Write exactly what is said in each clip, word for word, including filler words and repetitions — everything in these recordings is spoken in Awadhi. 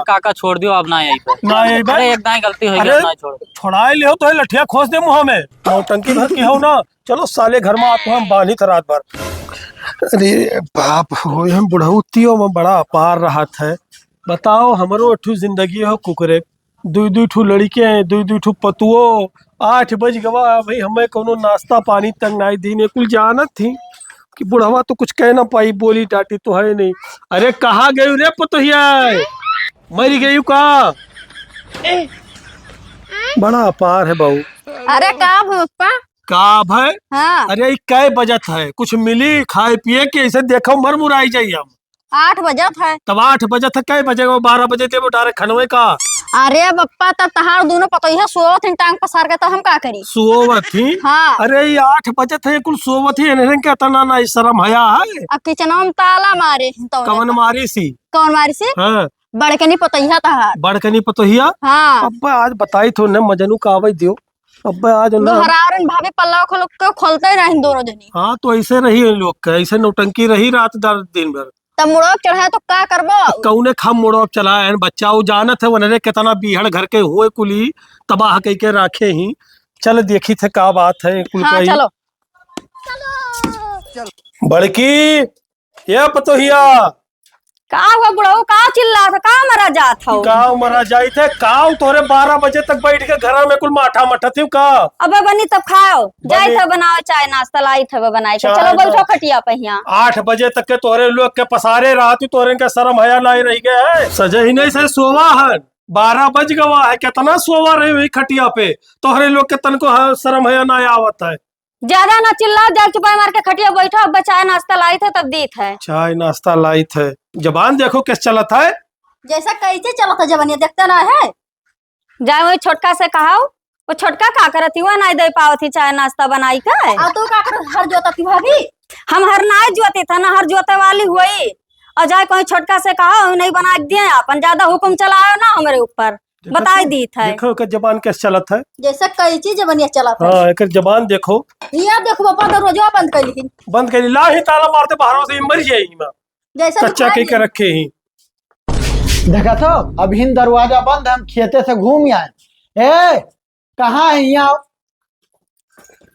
काका छोड़ दियो, अब ना आई बे। ना आई बे? अरे एक दाई गलती होइ गई, अरे, अब ना छोड़। छोड़ाए लियो तो है लठिया खोस दे मुँह में। नौटंकी भर की हो ना। चलो साले घर में आपको हम बांधी था रात भर। अरे बाप हो, हम बुढ़ौतियों में बड़ा अपार रहत है। बताओ, हमरो अठू जिंदगी हो कुकरे। दुई दुई ठू लड़िके हैं, दुई दुई ठू पतुओ। आठ बज गवा भाई, हमें कौनो नाश्ता पानी तक नाई दीन। कुल जानत थी कि बुढ़वा तो कुछ कह ना पाई, बोली डाटी तो है नहीं। अरे कहाँ गयू रे पतोहिया? मरी गयू का? बड़ा अपार है बाऊ। अरे का भोपा? का भाई? हाँ। अरे ई कै बजत है? कुछ मिली खाए पिए के? ऐसे देखो मर मुराई जाई हम। आठ बजत है। तब आठ बजत है, कै बजे? वो बारह बजे देबो डायरेक्ट खनवे का। अरे बप्पा, तब तहार दोनों पतोहिया सोवत हैं टांग पसार के, तब हम का करी? सोवत ही? हाँ। अरे ई आठ बजत है, कुल सोवत ही, इन्हें के इतना ना शर्म हया है? अब किचनवा में ताला मारे हैं तो कवन मारी सी? कवन मारी सी? हाँ। बड़कनी पतोहिया तहार। बड़कनी पतोहिया? हाँ। अब्बे आज बताई थो न मजनू का आवे दियो। अब्बे आज न। दोहरावन भाभी पल्ला खोल के खोलते रहिन दोनों जनी। हाँ, तो ऐसे रही इन लोग के, ऐसे नौटंकी रही रात दर-, दिन भर। तब मुड़वा चढ़ाए तो का करबो? कौने खाम मुड़वा चलाए हैं बच्चा, वो जानत है वनरे कितना बीहड़ घर के हुए कुली तबाह कई के राखे ही। चल देखी थे का बात है कुल हाँ, का ही। चलो। बड़की, ए पतोहिया। का हुआ बुढ़ऊ, का चिल्लात है, का मरा जात हो? का मरा जाइत है, का तोहरे बारह बजे तक बैठ के घर में कुल माठा मठत हो का? अबे बनी तब खाओ, बनी। जाइत है बनाओ चाय नाश्ता, लाइत है बनाए के। चाय चलो बैठो नाश्ता। खटिया पे हियाँ। आठ बजे तक के तोहरे लोग के पसारे रहत ही, तोहरे के शर्म हया नाई रह गए है। सजे ही नहीं से सोवा है, बारह बज गवा है, कितना सोवा रहे हुई खटिया पे, तोहरे लोग के तनको ह-, शर्म हया नाई आवत है। ज्यादा ना चिल्लाओ, जाके चुपाई मार के खटिया बैठो, अब चाय नाश्ता लाइत है तब दीत है। चाय नाश्ता लाइत है, जबान देखो कैसे चलत है। जैसा कैसे चलत है जबनिया, देखते ना है। जाए वही छोटका से कहाओ, वो छोटका का करत ही, वो नाई दे पावत ही चाय नाश्ता बनाई के। आ तू का कर हर जोतत ही भाभी? हम हर नाई जोती था ना, हर जोते वाली हुई। और जाए कोई छोटका से कहाओ, नहीं बना के दिए, अपन ज्यादा हुक्म चलाओ ना हमरे ऊपर। देखो बताई तो, दीत है। देखो ओकर जबान कैसे चलत है। जैसे कैंची जबनिया चलत है। हाँ, एकर जबान देखो। हियाँ देखो, बापा दरवाजा बंद कर ली। बंद कर ली, ला ही ताला मारते बाहरों से, ये मर जाएगी माँ। जैसे कच्चा दुखाई कह के नहीं। रखे ही। देखा तो, अभी दरवाजा बंद है, हम खेते से घूम आए। ए, कहाँ है यहाँ?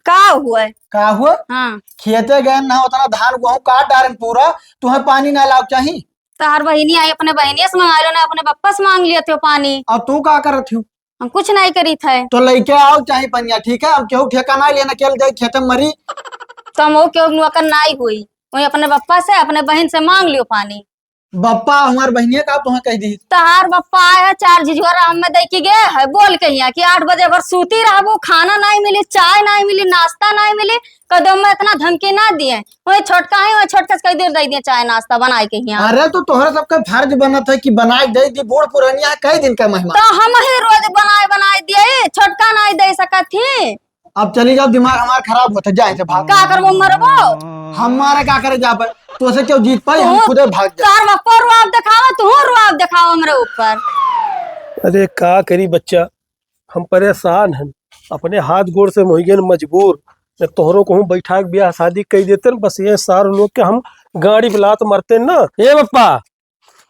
का हुआ है? का हुआ? हाँ। खेते गए ना, उतना धान गेहूं काट डारेन पूरा, तुम्हें पानी ना लाग चाही? तहार बहिनी आई, अपने बहिनिया से मंगा लो ना, अपने बप्पा से मांग लियो त्यो पानी। और तू का करत हो? हम कुछ नहीं करी थे। तो लेके आओ चाही पनिया, ठीक है? हम केहू ठेका ना लेना, केल जाए खेते में मरी। तो हम वो केहू नुआ कर नाई हुई, वही अपने बप्पा से, अपने बहिन से मांग लियो पानी। बप्पा हमार बहिनिया का तुहें कह दी? तहार बप्पा आए है, चार झिझुआ राम में दे के गए है, बोल के हियाँ कि आठ बजे भर सूती रहबू, खाना नहीं मिली, चाय नहीं मिली, नाश्ता नहीं मिली, कदम में इतना धमकी ना दिए। वही छोटका है, वही छोटका से कह दे, दे दिए चाय नाश्ता बनाए के हियाँ। अरे तो तोहरा सबका फर्ज बनत है कि बनाए दे दी, बूढ़ पुरानिया है, कई दिन का मेहमान। तो हम ही रोज बनाए, बनाए दिए, छोटका नहीं दे सकत ही। अब चली जाओ, दिमाग हमार खराब होता, जाए से भाग। का करबो, मरबो? हमारे का करे जाबे? तो से क्यों जीत पाई, हम तू खुदे भाग जाए। तार बापा रुआब दिखावा, तू रुआब दिखावा हमरे ऊपर। अरे का करी बच्चा, हम परेशान हन, अपने हाथ गोड़ से हम होइ गए मजबूर। न तोहरो को हम बैठा के ब्याह शादी कई देते न, बस ये सार लोग के हम गाड़ी पे लात मरते न। ए बप्पा,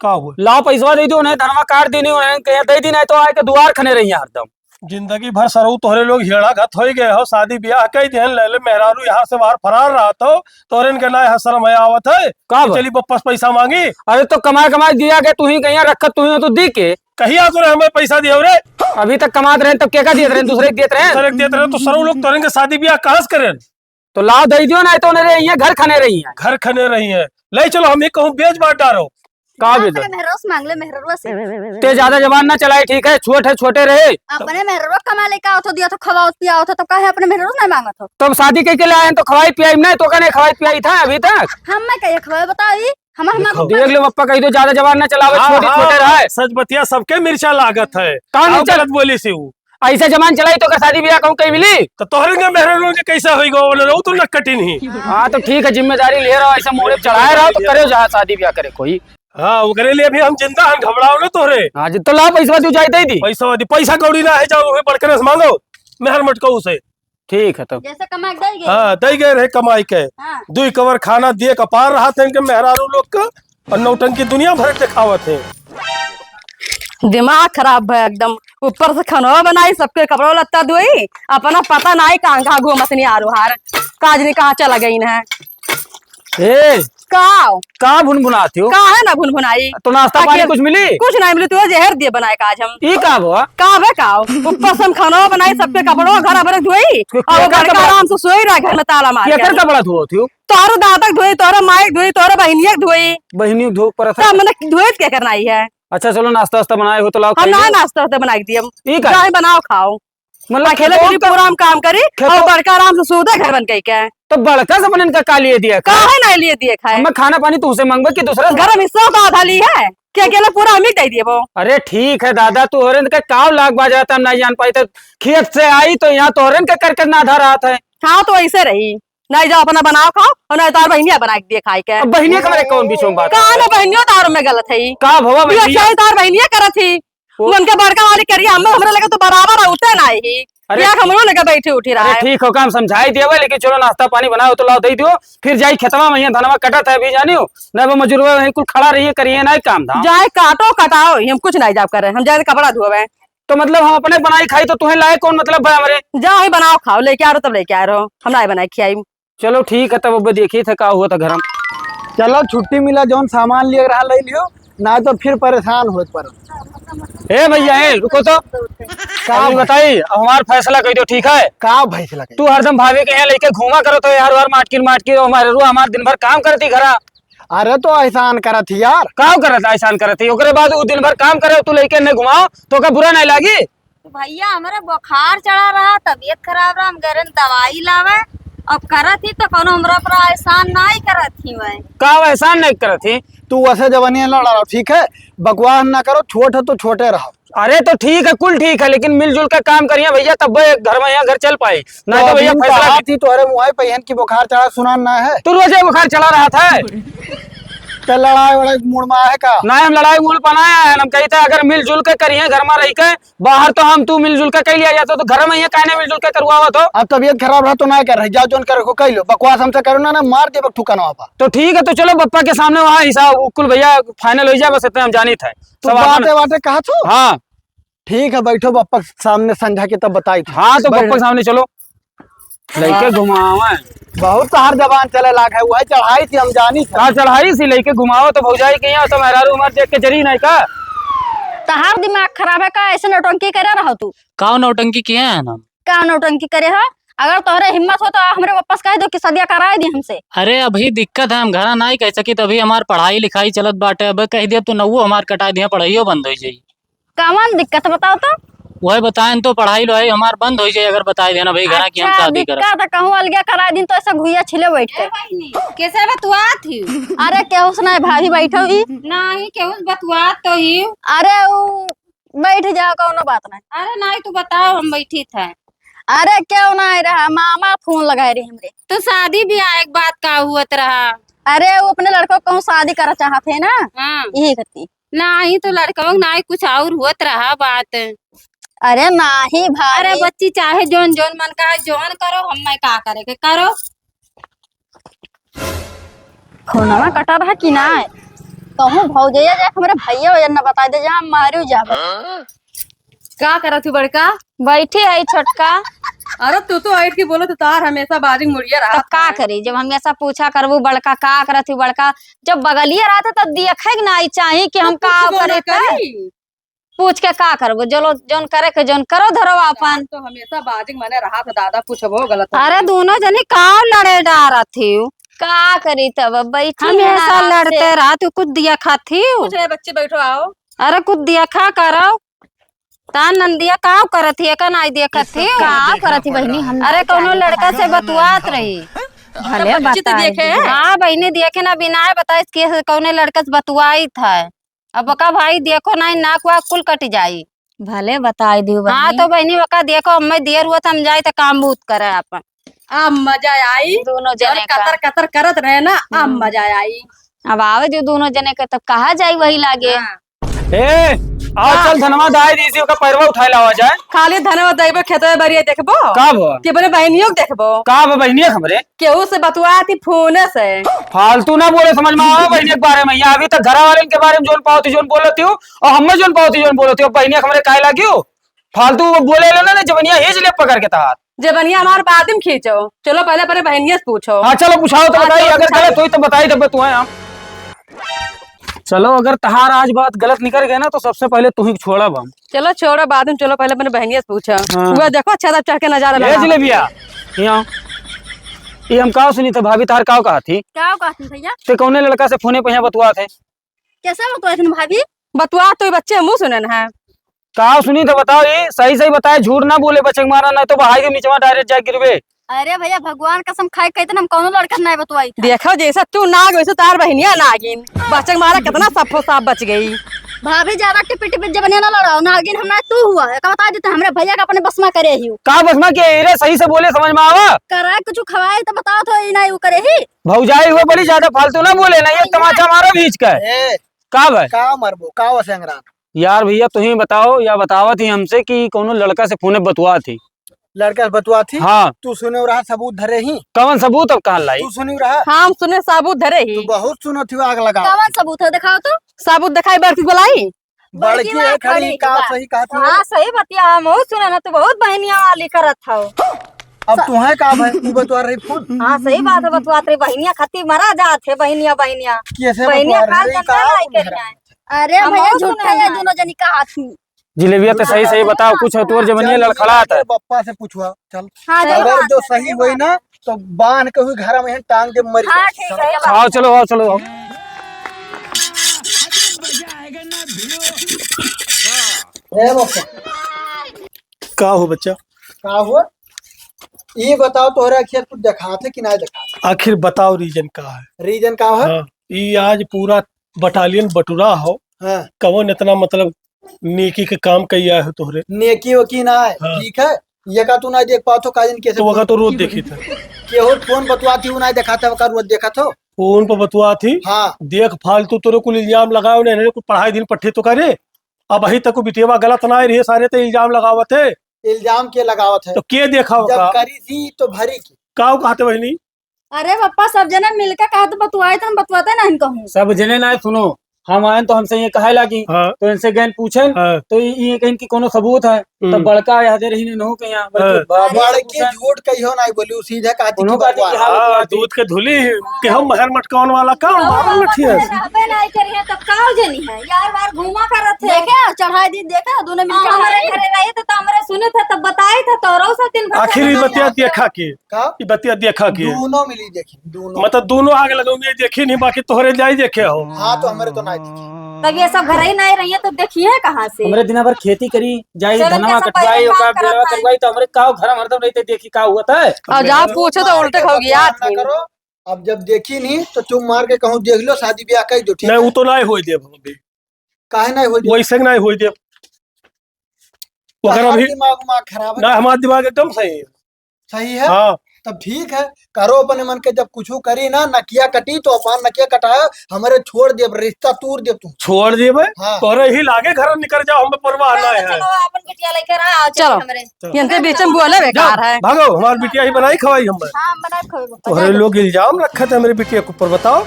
का हुआ? लाओ पैसवा दे दो, उन्हें धनवा काट देनी, उन्हें कहे दे दी, नहीं तो आए के दुआर खने रही हरदम। जिंदगी भर सरऊ तोहरे लोग हेड़ा घत होई गए हो, शादी ब्याह कई देहन, ले ले मेहरारू यहाँ से बाहर फरार रहत हो, तोहरे इनके ना यहाँ शर्म है आवत है का कि बा? चली बप्पस पैसा मांगी। अरे तो कमाए कमाए दिया के तू ही कहीं रखत तू ही हो तो दी के। कहीं आ तोरे हमें पैसा दियो रे? अभी तक कमात रहे तब के का दिए रहे? दूसरे के दिए रहे। दूसरे के दिए रहे तो सरऊ लोग तोहरे के शादी ब्याह कहाँ से करें? तो लाओ दे दियो, नहीं तो उन्हें रही है, घर खने रही है। घर खने रही है, ले चलो हम ही कहूँ बेच बांट डारो। का बेच? अपने मेहरवा से मांग ले, मेहरवा से। ते ज्यादा जबान ना चलाई, ठीक है, छोट है, छोटे रहे। अपने मेहरवा कमा ले का होतो दिया तो खवाओ पियाओ तो, तो काहे अपने मेहरवा से नहीं मांगत हो? तो अब शादी कई के ले आए हैं तो खवाई पियाई नहीं, तो का नहीं खवाई पियाई था अभी तक? हम मैं कहिए खवाए बताओ ई, हम हम देखो। देख लो पप्पा, कही दो ज्यादा जबान ना चलावे, हाँ, छोटी हाँ, छोटे रहे। सच बतिया सबके मिर्चा लागत है। का आओ मिर्चा? गलत बोली से ऊ। ऐसे जबान चलाई तो का शादी ब्याह कहूँ कहीं मिली? तो तोहरे के मेहरवा के कैसा होई गो, बोले रहू तू नक्कटिन ही। हाँ तो ठीक है, जिम्मेदारी ले रहा, ऐसा मोड़े चढ़ाए रहा तो करे जहाँ शादी ब्याह करे कोई। हाँ, ओकरे लिए भी हम जिंदा हन, घबराओ ना तोहरे। हाँ जी, तो ला पैसा तू जाए दे दी। पैसा दी, पैसा कौड़ी ना है, जाओ वही बड़कने से मांगो, मेहर मटको उसे। ठीक है तब। जैसे कमा के दे गए। हाँ, दे गए रहे कमाई के। हाँ। दुई कवर खाना दिए का पार रहा था इनके मेहरारू लोग का, और नौटंकी दुनिया भर के दिखावत है। दिमाग खराब है एकदम। ऊपर से खानो बनाई, सबके कपड़ो लत्ता धोई, अपना पता नाई कहाँ कहाँ घूमत नहीं आरो हार, काज नहीं कहाँ चला गई है। ए, का? का भुनभुनात हो? का है ना भुनभुनाई? तो नाश्ता पानी अकेल-, कुछ मिली? कुछ नहीं मिली, तू जहर दिए बनाए का आज हम। ई का भवा? का बे का? ऊपर से हम खानो बनाई, सबके कपड़ो घर भर धोई, तो और केकर बड़का कपड़ा? आराम से सोई रहा घर में ताला मार के। केकर कपड़ा धोत हो? तोहरे दादा के धोई, तोहरे माई के धोई, तोहरे बहिनिया के धोई। बहिनी के धो परत है। तब मने धोई के करना ही है? अच्छा चलो, नाश्ता वास्ता बनाए हो तो लाओ हम खाइए। ना नाश्ता वास्ता बना के दिए हम। ई का? जाए बनाओ खाओ। मतलब अकेले खेतों के लिए का पूरा हम काम करी खेतों और बड़का आराम से सोता घर बन के। तो बड़का से बनन का का लिए दिया खाए? काहे ना लिए दिए खाए? हमें खाना पानी तुमसे मांगबे कि दूसरा से? घर में हिस्सा तो आधा ली है, कि अकेले पूरा हम ही दे दिए वो? अरे ठीक है दादा, तू होरेन के काव लाग बाजा त हम नहीं जान पाई, तो खेत से आई तो यहाँ तोहरेन के करके ना धरात है। हाँ तो ऐसे रही, नहीं जाओ अपना बनाओ खाओ, और नहीं तार बहिनिया बना के दिए खाए के। अब बहिनिया के हमारे कौन बीच में बात? कहा ना बहिनियों तार में गलत है। का भवा ये बहिनिया? अच्छा है तार बहिनिया करत ही। वो उनके बड़का वाली करिए, हम हमरे लगे तो बराबर होते ना ही। अरे या हमरो लगे बैठी उठी रहा अरे है। ठीक हो, काम समझाई दिया भाई, लेकिन चलो नाश्ता पानी बनाओ तो लाओ दे दियो, फिर जाई खेतवा में, यहाँ धनवा कटत है अभी जानियो, नहीं वो मजूरवा वहीं कुल खड़ा रहिए करिए ना काम धाम। जाए काटो कटाओ, हम कुछ नहीं जाब करे, हम जाए कपड़ा धोवे। तो मतलब हम अपने बनाई खाई तो तुम्हें लाए कौन मतलब है हमरे? जाओ ही बनाओ खाओ, लेके आ रहो तब लेके आ रहो, हम नहीं बनाए खियाई। चलो ठीक है, तब अब देखी थे का हुआ था घर में। चलो छुट्टी मिला, जौन सामान लिए रहा ले लियो, ना तो फिर परेशान होत पर। ए भैया, ए रुको तो। का अभी भाई? बताई, अब हमार फैसला कह दो, ठीक है? का फैसला कह? तू हरदम भाभी के यहाँ लेके घूमा करो तो यार, यार माटकिन माटकिन, और हमारे रू हमार दिन भर काम करती घरा। अरे तो एहसान करत ही यार। का करत, एहसान करत ही? ओकरे बाद उ दिन भर काम करे, तू लेके नहीं घुमाओ तो का बुरा नहीं लागी? तो भैया, हमरा बुखार चढ़ा रहा, तबीयत खराब रहा, हम गए रहन दवाई लावे। अब करत ही तो कौनो हमरा पर एहसान नाई करत ही वै। का एहसान नहीं करत ही? तू वैसे जवानी लड़ा रहो, ठीक है, बकवास ना करो, छोट है तो छोटे रहो। अरे तो ठीक है, कुल ठीक है, लेकिन मिलजुल के काम करिए भैया, तब एक घर में यहाँ घर चल पाई, नहीं तो तो भैया अभी फैसला कहा थी तोहरे मुँह पे हन की बुखार चढ़ा सुनान ना है। तू रोजे बुखार चढ़ा रहा था। तो लड़ाई वड़ाई मूड में है का? ना, हम लड़ाई मूड पर ना आए हैं, हम कहते हैं अगर मिलजुल के करिए घर में रह के, बाहर तो हम तू मिलजुल के कह लिया जाता, तो घर में ये काहे नहीं मिलजुल के करुआवा तो? अब तबीयत खराब रहा तो ना कर रही, जाओ जौन करे को कह लो, बकवास हमसे करो ना, ना मार देबे ठुकाना बाबा। तो ठीक है, तो चलो बप्पा के सामने वहाँ हिसाब कुल भैया फाइनल हो जाए, बस इतने हम जानित है। तू सब आपन बाते बाते कहा छो? हाँ। ठीक है, बैठो बप्पा के सामने समझा के तब बताई थे। हाँ, तो बैठ। बप्पा के सामने चलो। लइके घुमावे। बहुत तहार जबान चले लाग है, वही चढ़ाई थी हम जानी थे। का चढ़ाई थी? लइके घुमाओ तो भौजाई के यहाँ तो मेहरारू हमार देख के जरी नहीं का? तहार दिमाग खराब है का? ऐसे नौटंकी करे रहो तू। का नौटंकी किए हैं हम? का नौटंकी करे हो? अगर तोहरे हिम्मत हो तो हमरे वापस कह दो कि सदिया कराए दी हमसे। अरे अभी दिक्कत है, हम घरा नहीं कह सकी, तभी हमार पढ़ाई लिखाई चलत बाटे। अब कह दिया तो नौवो हमार कटा दिया, पढ़ाइयो बंद हो जाई। कवन दिक्कत बताओ तो? वही बताएन तो पढ़ाई लिखाई हमार बंद हो जाए अगर बताए देना भाई घरा कि हम अच्छा, शादी करब। दिक्कत है, कहूँ अलगे करा दिन तो ऐसा घुइया छिले बैठ के। ए बहिनी, कैसे बतुआत ही? अरे केहू से नहीं भाभी बैठो ही। नहीं, केहू से बतुआत तो ही। अरे उ बैठ जाओ, कौनो बात नहीं। अरे नहीं, तू बताओ, हम बैठी थे। अरे क्यों नहीं रहा, मामा फोन लगाए रहे हमरे। तो शादी ब्याह एक बात का हुआ रहा? अरे वो अपने लड़कों को कहूँ शादी करा चाहत है ना, हाँ। यही करती। नाही तो लड़कवा के नाही कुछ और होत रहा बात। अरे नाही भाभी। अरे बच्ची चाहे जौन जौन मन का है जौन करो, हम मैं का करे के करो। फोनवा कटा रहा कि नाही? कहूँ भौजैया जाके हमरे भैया वैया न बताई दे, जहाँ मारू जाबे। का करत हूँ बड़का? बैठी है छोटका। अरे तू तो ऐठ के बोलो तो तार हमेशा बाजी मुड़िया रहा तब का है। करी, जब हमेशा पूछा करबू बड़का का करत हूँ बड़का, जब बगलिया रहत है, तब देखे के नाई चाही कि हम तो का कुछ बोला करे त। करी। पूछ के का करबो? चलो, जौन करे के, जौन करो, धरो आपन। तो हमेशा बाजिंग मने रहा था, दादा, कुछ वो गलत हो अरे, गया। दोनों जनी का लड़े डारत ही? का करी तब, बैठी हमेशा हैं आराम लड़ते से। रहा, तू कुछ दिया खात ही? कुछ है, बच्चे बैठो, आओ। अरे, कुछ दिया खा करो। तान नंदिया का करत ही, एका नाई देखत ही? का करत ही बहिनी, हम अरे, कौनो लड़का से बतुआत रही। भले बच्ची तो बताई देखे दी। हैं। हाँ बहिनी, देखे ना, बिना बताइस कि कौने लड़का से बतुआई था। अब का भाई देखो ना, नाक वाक कुल कट जाई। भले बताई दियो हाँ बहिनी। तो बहिनी, ओका देखो, हमें देर हुआ था, हम जाए तो काम बूत करे अपन। अब मजा आई। दोनों जब जने का। कतर कतर करत रहे ना, अब हम्म। मजा आई। अब आवे जो दोनों जने के, तब कहा जाई वही लागे। हाँ। ए, आओ का? चल धनवा दाई दी सी, ओका पैरवा उठाए लावा जाए। खाली धनवा दाई बे खेतवा बरिया देखबो? का बा? कि अपने बहनियों के देखबो? का बा बहनिया हमरे? केहू से बतुआ थी फोन से। फालतू ना बोले, समझ में आवा बहनिया के बारे में। यहाँ अभी तक घरा वाले के बारे में जोन पावती जोन बोलती हूँ, और हमें जोन पावती जोन बोलती हूँ, बहनिया हमरे काहे लागियो? फालतू वो बोले ले ना, जबनिया हेज ले पकड़ के तहार। जबनिया हमार बाद में खींचो, चलो पहले अपने बहनिया से पूछो। हाँ, चलो पूछाओ तो हाँ, बताई, चलो अगर पूछाओ। गलत होई तो बताई, तब तू है हम। चलो, अगर तहार आज बात गलत निकल गया ना, तो सबसे पहले तू ही छोड़ब हम। चलो छोड़ो, बाद में चलो, पहले अपने बहनिया से पूछो। हाँ। वो देखो, छत पे चढ़ के नजारा ए लगा। जिलेबिया, यहाँ। ये हम का सुनी थे, भाभी तार का कहा थी? का कहा थी भैया? ते कौने लड़का से फोने पे यहाँ बतुआ थे? कैसे बतुआ थे भाभी? बतुआ तो ये बच्चे मुँह सुने ना है। का सुनी थे बताओ, ये सही सही बताए, झूठ ना बोले, बच्चे के मारा, नहीं तो बहाई के नीचवा direct जाए गिरबे। अरे भैया, भगवान कसम खाए, कहते ना हम कौनो लड़का नहीं बतवाई था। देखो, जैसा तू नाग, वैसे तार बहनिया नागिन। बच्चे के मारा कितना सफो साफ बच गई। भाभी, ज्यादा टिपी टिपी जबनिया ना लड़ाओ, नागिन हम ना तू हुआ है। का बता देते, हमरे भैया का अपने बस में करे ही। का बस में के रे, सही से बोले, समझ में आवा। करा कुछ खवाए तो बताओ तो, ई नहीं उ करे ही। भौजाई हुए बड़ी ज्यादा फालतू ना बोले ना, ये तमाचा मारो भींच के। ए, का भाई? का मरबो, का वसेंगरान? यार भैया, तुही बताओ, या बतावत ही हमसे कि कौनो लड़का से फोने बतुआ थी। लड़का से बतुआ थी? हाँ। तू सुने रहा, सबूत धरे ही। कौन सबूत अब कहाँ लाई? तू सुने रहा? हाँ, हम सुने, सबूत धरे ही। तू बहुत सुनो थी, आग लगाओ। कौन सबूत है, दिखाओ तो। सबूत दिखाई, बड़की बुलाई। बड़की बड़की है है खड़ी, खड़ी, का बा। सही कहत है। हाँ, सही बतिया, हम बहुत सुने ना, तू बहुत बहनिया वाली करत हौ। अब स- तुहे का भाई, तू बतुआ रही फोन। हाँ, सही बात है, बतुआत रही बहनिया, खत्ती मरा जात है बहनिया, बहनिया। कैसे बहनिया बतुआ खाल रही, जनता का नहीं तुम करिया। अरे हम भैया, बहुत झूठा सुने है, ना। दोनों जनी कहा थी। जिलेबिया, तो सही सही बताओ, कुछ तोर जबनिया चल, लड़खड़ात है। बप्पा से पूछवा, चल। हाँ, चलो, अगर हाँ, जो चलो, सही हाँ। होई ना, तो बांध के हुई घर में टांग दे, मर हाँ, जाए। ठीक है, चलो। आओ, चलो, आओ, चलो, आओ। ए बप्पा। का हो बच्चा? का हो? ये बताओ, तोहरे आखिर कुछ देखात है कि नहीं देखात? आखिर बताओ, reason का है? Reason का है? हाँ, ई आज पूरा battalion बटुरा हो। हाँ। कवन इतना, मतलब, नेकी के काम कइया है तोहरे? नेकी ओकी ना है, हाँ। ठीक है? ये का तू ना देख पात हो, का जन कैसे तो वका तो रोज देखी था। केहू फोन बतुआ थी, उ ना देखात है, वका रोज देखत हो। फोन पर बतुआ थी? हाँ। देख, फालतू तोरे कुल इल्जाम लगाओ, नहीं, नहीं, कुल पढ़ाई दिन पट्ठे तो करे। अब अभी तक बिटिया गलत ना रही, सारे तो इल्जाम लगावत है। इल्जाम के लगावत है? तो के देखा जब होगा? करी थी तो भरी की। का कहते बहिनी? अरे पप्पा, सब जने मिलके कहा तो बतुआए, तो हम बतुआते नहीं कहूँ। सब जने ना सुनो, हम आएन तो हमसे ये कहे लागी, हाँ। तो इनसे गैन पूछेन, हाँ। तो ये, ये कहेन कि कोनो सबूत है, हम्म। तो बड़का याद रही ने नहु के यहाँ, बल्कि हाँ। बाबू से बड़की पूछेन। झूठ कहियो नहीं बोली, सीधे कहती उन्हों कि कहती बतुआ। कि हाँ, हाँ, बतुआ। दूध के धुली है, कि हम महर मटकाउन वाला काम, हाँ, बाबू बाबा नठिया। के रहबे नहीं करी है, तब का जनी है? यार वार घूमा करत है। देखे, चढ़ाई दी, देखे, दोनों मिलके हाँ, हमारे हमारे घरे रही तो, तो हमरे सुने थे, तब बताई थे, तोरो से दिन भर आखिर ई बतिया देखा के, का? ई बतिया देखा के। दोनों मिली देखी, दोनों। मतलब दोनों आग लगाऊंगे, देखी नहीं, बाकी तोहरे जाई देखे हो। हाँ, तो हमरे तो ना देखी। तब ये सब घर ही नहीं रही है, तो देखिए कहाँ से? हमरे दिना भर खेती करी, जाई चलो, धनवा कैसा कटवाई, पहले ओका काम बेलवा करत है। कटवाई, तो हमरे का घर हरदम रहते देखी का हुआ था? और जहाँ पूछो तो उल्टे हो गया ना आदमी। करो, अब जब देखी नहीं, तो चुप मार के कहूँ, "देख लो, शादी ब्याह कर दो", ठीक नहीं, है? वो तो नहीं होई देब हम अभी। काहे नहीं होई देब? वैसे नहीं होई देब। अगर हमार अभी दिमाग उमाग खराब है ना, क्या? हमार दिमाग एकदम सही है। सही है? हाँ। तब ठीक है, करो अपने मन के, जब कुछ करी ना, नकिया कटी तो अपन नकिया कटायो, हमरे छोड़ देब, रिश्ता तूर देब तू। छोड़ देबे? हाँ। तोरे ही लागे घर निकल जाओ, हमें परवाह ना, ना है। चलो, अपन बिटिया लेकर आ, चलो चलो। हमरे। चलो। इनके बीच में बोले बेकार जाओ, है। भागो, हमार बिटिया ही बनाई खवाई हम। हाँ, हम बनाई खवाई। तोहरे लोग इल्जाम रखत है हमरे बिटिया के ऊपर, बताओ।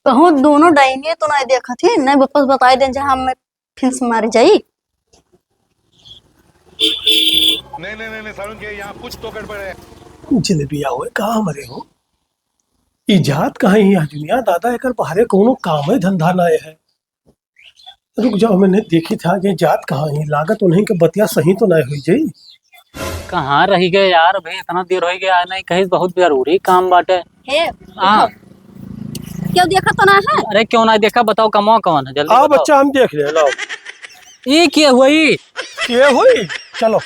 कहूँ दोनों डाइने तो नहीं देखत ही, नहीं वापस बताई दें जहाँ मैं फिर से मारी जाई। नहीं, नहीं, नहीं, नहीं, सारुण के यहाँ कुछ तो गड़बड़ है। जिलेबिया होए, कहाँ हमरे हो? ई जात कहाँ ही है दुनिया दादा, एकर बाहरे कौनो काम है, धंधा ना है। रुक जाओ, मैंने देखी था ये जात कहाँ ही, लागत उन्हीं के बतिया सही तो नहीं हुई जाई। कहाँ रही गए यार, अभी इतना देर हो गया, आए नहीं, कहीं बहुत जरूरी काम बाटे। हे, हाँ। क्यों देखा तो ना है? अरे क्यों ना देखा, बताओ कमवा कौन है, जल्दी आओ बताओ। बच्चा, हम देख ले, लाओ। ई के हुई? के हुई? चलो,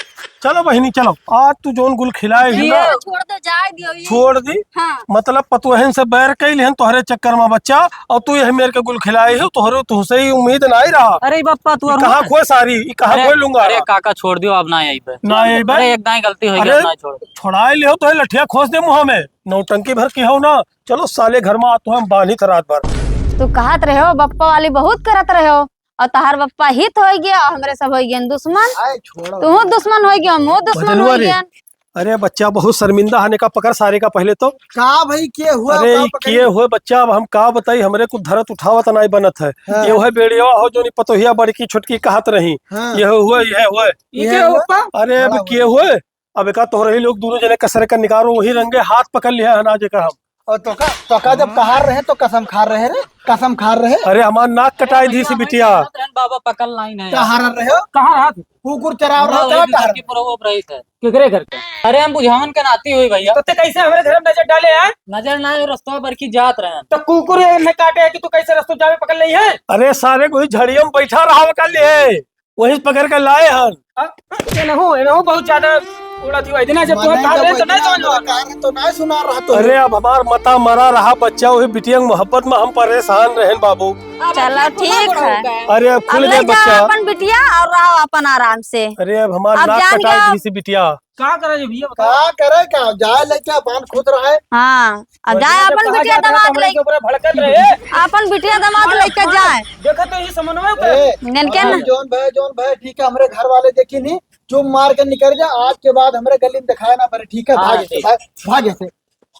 चलो बहिनी, चलो। आज तू जोन गुल खिलाए ही ना। ये छोड़ दे, जाए दियो ये। छोड़ दी? हाँ। मतलब पतुहन से बैर कई लिहन तोहरे चक्कर में बच्चा, और तू यह मेर के गुल खिलाए हो, तोहरे तुहसे ही उम्मीद ना ही रहा। अरे बप्पा, तू ई कहाँ खोए सारी, ई कहाँ अरे, खोए लूंगा? अरे काका, छोड़ दियो, अब ना आइबे। ना आइबे? अरे एक दाई गलती हो गई, अरे, अब ना छोड़। छोड़ाए लिहो तो लठिया खोस दे मुँह में, नौटंकी भर की हो ना। चलो साले घर में आ, तो हम बांधी था रात भर। तू कहत रहे हो, बप्पा वाली बहुत करत रहे हो, और तहार बप्पा हित होइ गया, और हमरे सब होइ गए दुश्मन। आए, छोड़ो। तू दुश्मन होइ गया, हम दुश्मन मजनुआ होइ रे। गया। अरे बच्चा, बहुत शर्मिंदा है, का पकड़ सारे का पहले तो। का भाई, के हुआ, अरे का ई पकड़ी? के हुए बच्चा, अब हम का बताई, हमरे कुछ धरत उठावत नाई बनत है। हाँ। ये हुए बेड़िया हो, जो नी पतोहिया बड़की छोटकी कहत रही। हाँ। ये हुए, ये हुए। ई ये के हुआ? हुआ? अरे अब बड़ा के हुआ। हुए, अब एका तोहरे ही लोग दोनों जने कसर का निकारो, वही रंगे हाथ पकड़ लिया है ना जेकर हम। और तो का, तो का जब कहार रहे तो कसम खा रहे रे, कसम खा रहे। अरे हमार नाक कटाई दी सी बिटिया। बाबा पकड़ लाइन है। कहाँ रह रहे हो? कहाँ रहा तू? कुकुर चराव रहा था, घर के पुरवा पर रही थे। केकरे घर के? अरे हम बुझावन के नाती हुई भैया। तो ते कैसे हमरे घर में नजर डाले हैं? नजर ना आए, रस्तवा बरकी जात रहे। तो कुकुर ने काटे है कि तू कैसे रस्तवा जावे पकड़ ली है? अरे सारे कोई झड़िया में बैठा रहा कर लिए, वहीं से पकड़ के लाए हन। आ, एनहू, एनहू बहुत ज्यादा उड़त ही, इतना जब तू मने कहा जब रहे तो नहीं इतना समझ में। कार तो नहीं सुना रहा तो। अरे अब हमार मता मरा रहा बच्चा, वही बिटिया के मोहब्बत में हम परेशान रहन बाबू। चलो ठीक है। अरे अब खुल अब गए ले जाओ बच्चा। अपन बिटिया और रहो अपन आराम से। अरे अब हमार अब नाक जान कटाई गया। दी सी बिटिया। का करे जी भैया, बताओ। का करे का? जाए लेके अपन खुद रहे। हाँ, अब जाए अपन बिटिया दमाद ले। ऊपर भड़कत रहे। अपन बिटिया दमाद लेके जाए। देखो तो ये समन्वय का। ए, इनके हम ना। जौन भाई, जौन भाई, ठीक है, हमरे घर वाले देखी नहीं, चुप मार के निकल जा। आज के बाद हमरे गली में दिखाए ना पड़े, ठीक है? हाँ, भाग ऐसे, ठीक। भाग, भाग ऐसे।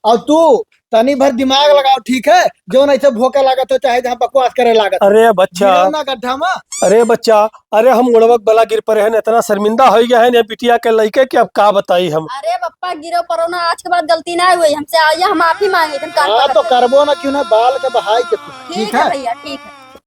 और तू तनी भर दिमाग लगाओ, ठीक है? जौन ऐसे भोंका लागत हो, चाहे जहाँ बकवास करे लागत हो। अरे बच्चा। गिरो ना गड्ढा में। अरे बच्चा, अरे हम उड़वक बला गिर पड़े हैं, इतना शर्मिंदा हो गया है ने बिटिया के लइके कि अब का बताई हम। अरे बप्पा, गिरो परो ना, आज के बाद गलती ना हुई हमसे, आइए हम माफी मांगे, तुम कान हाँ, पकड़ तो के। करबो ना, क्यों ना, बाल के बहाई के तू, ठीक ठीक है है? भैया, ठीक है।